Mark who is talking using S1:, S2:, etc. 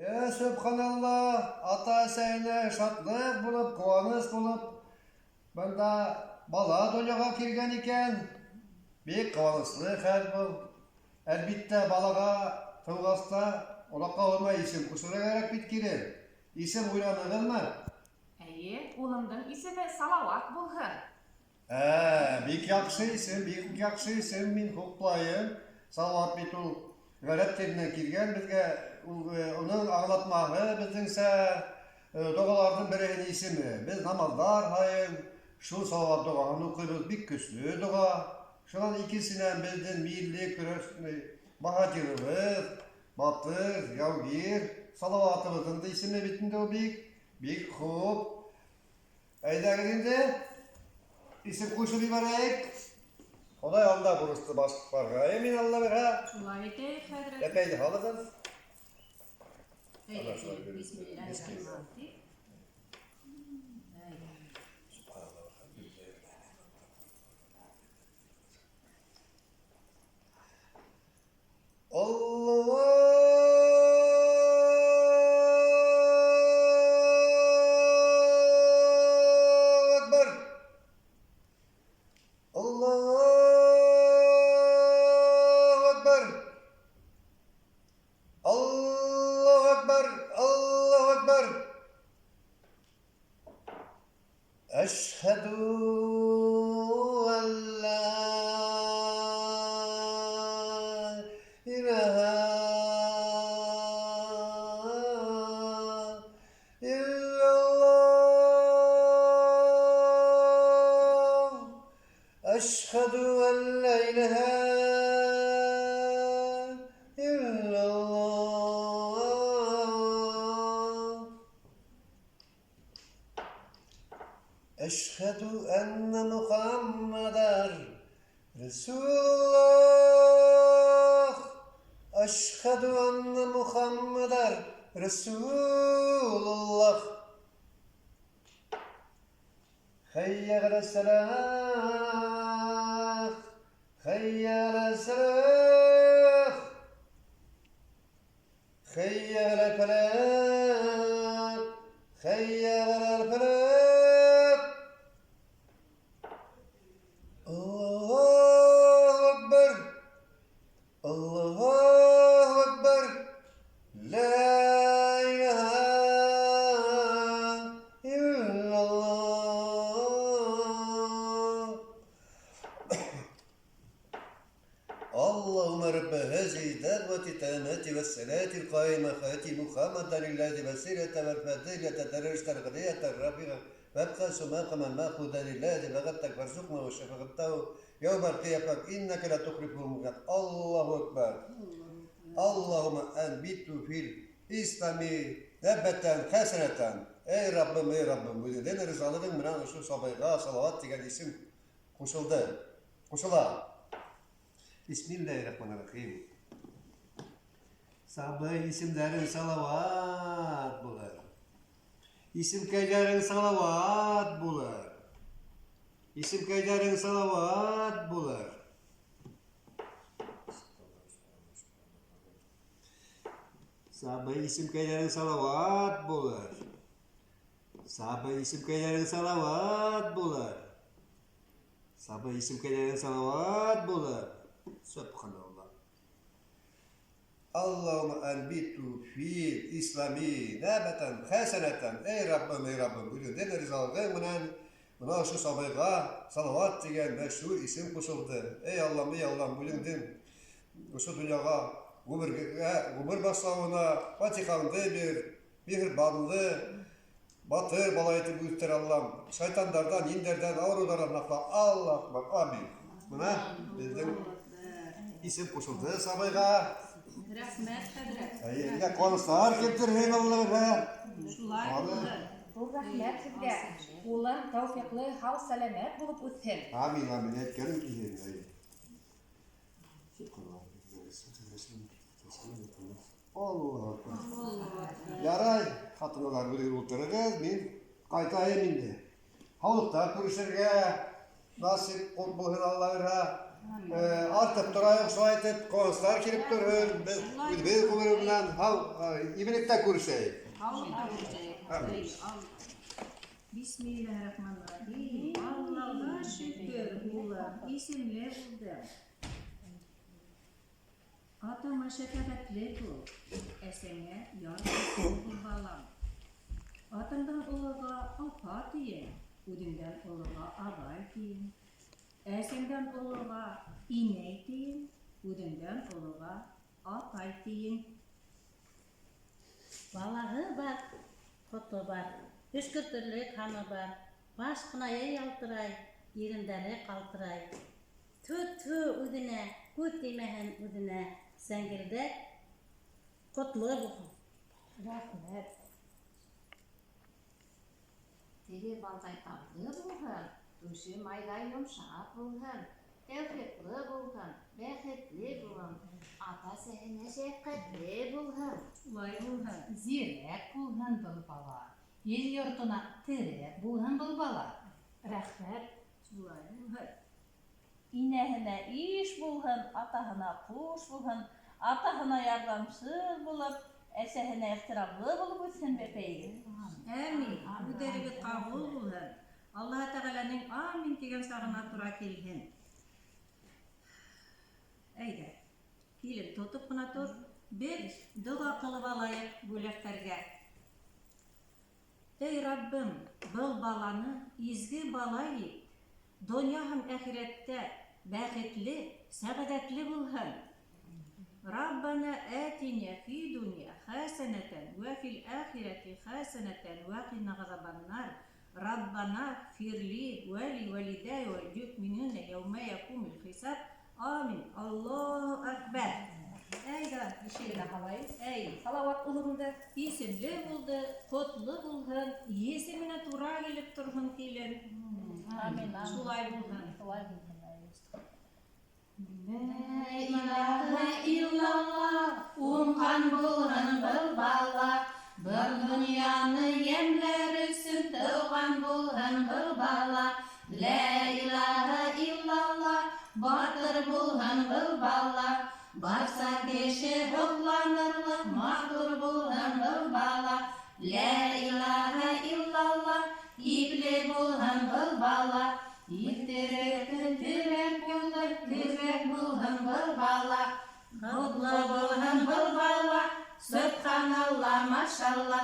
S1: Э, сөбханалла, ата-әсәйенә шатлык булып, куаныч булып, бында бала дөньяга килгән икән. Бик куанычлы хәл был. Әлбиттә, балага тугач та озакка узмай исем кушырга кирәк бит кире. Исем уйланыгызмы?
S2: Әйе, улымдың исеме Салават булһын.
S1: Ә, бик яхшы исем, бик яхшы исем, мин хуплайым. Салават бит ул гарәп теленнән килгән безгә, ул уның аңлатмаһы безнеңчә догаларның береһенең исеме. Без намазлар һаен шул салават догаһын укыйбыз, бик көчле дога. Шуннан икенчедән безнең милли көрәш баһадирыбыз, батыр, яугир Салаватыбызның да исеме бит инде ул бик, бик хуп. Әйдәгез инде, исем кушып җибәрәек. Ходай алда бурысты башкарга. Мин Алла бирә.
S2: Шулай итәйек, хәзрәт.
S1: Әпәйне халыгыз.
S2: Бисмиллаһир-рахманир-рахим.
S1: Allahu Ekber. Allahu Ekber. Allahu Ekber. Allahu Ekber. Eşhedü en la ilahe illallah. Eşhedü en la ilahe illallah. Eşhedü enne Muhammeden Resulullah. Eşhedü enne Muhammeden Resulullah. Hayya ala salah. Hayya ala salah. Hayya ala falah. Hayya ala falah. Allahu Ekber. Allahu Ekber. La ilahe illallah. اللهم رب هذه الدعوة التامة والصلاة القائمة آت محمدا الذي وسيلة والفضيلة درجة الغنية الرفيعة وابقى سماق من مأخوذ لله بغتك وارزقنا وشفقته يوم القيامة إنك لا تخلف الميعاد. الله أكبر. اللهم أنبت في الإسلام نبتا حسنة. Ey Rabbim, ey Rabbim, үҙеңдең ризалығың менән ошо сабыйға Салават тигән исем ҡушылды. Ҡушыла. Бисмиллahirrahmanirrahim. Сабый исемдәрең Салават булыр. Исемкәйләрең Салават булыр. Исемкәйләрең Салават булыр. Сабый исемкәйләрең Салават булыр. Сабый исемкәйләрең Салават булыр. Сабый исемкәйләрең Салават булыр. Сөбханаллах. Allahümme enbitu fil islami nabatan hasenatan. Ey Rabbim, ey Rabbim, үҙеңдең ризалығың менән бына ошо сабыйға Салават тигән мәшһүр исем ҡушылды. Эй Аллам, эй Аллам, үҙеңдең ошо донъяға ғүмергә ғүмер башлауына фатихаңды бир, миһербанлы, батыр бала итеп үҫтер Аллам. Шайтандарҙан, ендәрҙән, ауырыуҙарҙан һаҡла. Аллаһу акбар. Амин. Бына беҙҙең исем ҡушылды сабыйға.
S2: Рәхмәт, хәҙрәт.
S1: Әйе, ҡыуаныстар килтерһен Аллаға.
S2: Шулай булһын.
S3: Ҙур рәхмәт һеҙгә. Улым тәүфиҡлы, һау, сәләмәт булып үҫһен.
S1: Амин, амин. Әйткәнем килһен. Әйе. Аллаһу акбар. Ярай, ҡатындар үҙегеҙ ултырығыҙ, мин ҡайтайым инде. Һаулыҡта күрешергә насип булһын Алла бирһә. Артып торайыҡ, шулай итеп, ҡыуаныслар килеп торһон. Беҙ үҙебеҙ ғүмере менән һау, именлектә күрешәйек. Амин.
S4: Бисмиллаһир-рахманир-рахим. Аллаға шөкөр, улым, исемле булдың. Атаңа шәфәҡәтле бул, әсәңә ярҙамсыл бул, балам. Атаңдан олоға апа тиен, үҙеңдән олоға ағай тиен. Әсәңдән олоға инәй тиен, үҙеңдән олоға атай тиен.
S5: Балаһы бар, ҡото бар, Өшкөртөрлөк һаны бар, Баш ҡынайы ялтырай, Ирендәре ҡалтырай. Тфү-тфү үҙенә, Күҙ теймәһен үҙенә, Сәңгелдәк ҡотло булһын.
S3: Рәхмәт.
S6: Теле балдай татлы булһын, түше майҙай йомшаҡ булһын, тәүфиҡлы булһын, бәхетле булһын, ата-әсәһенә шәфҡәтле булһын.
S4: Шулай булһын.
S7: Зирәк булһын был бала, ил йортона терәк булһын был бала.
S2: Рәхмәт.
S4: Шулай булһын.
S8: Инәһенә иш булһын, атаһына ҡуш булһын, атаһына ярҙамсыл булып, әсәһенә ихтирамлы булып үҫһен бәпәйегеҙ.
S4: Әмин. Һүҙҙәрегеҙ ҡабул булһын. Аллаһы Тәғәләнең амин тигән сағына тура килһен. Әйҙә, килен, тотоп ҡына тор. Беҙ доға ҡылып алайыҡ бүләктәргә. Эй Раббым, был баланы изге бала ит. Донъя һәм әхирәттә бәхетле, сәғәҙәтле булһын. Раббана атина фи дунья хәсәнәтән вә фил ахирәти хәсәнәтән вә ҡина ғазабаннар. Раббана фирли вә ли валидайя вә лил яумә якумул хисаб. Амин. Аллаһу акбар. Әйҙә,
S3: Бишегенә һалайыҡ.
S4: Әй,
S3: Салауат улыңды.
S4: Исемле булды, ҡотло булһын, есеменә тура килеп торһон килен.
S8: Амин, амин.
S4: Шулай булһын.
S8: Шулай булһын.
S5: Лә илаһа иллаллаһ, уңған булһын был бала, Был донъяны йәмләр өсөн тыуған булһын был бала. Лә илаһа иллаллаһ, батыр булһын был бала, Барса кеше һоҡланырлыҡ матур булһын был бала. Лә илаһа иллаллаһ, ипле булһын был бала, Иттереп терәк булыр, терәк булһын был бала. Ҡотло булһын был бала, Сөбханалла, машалла.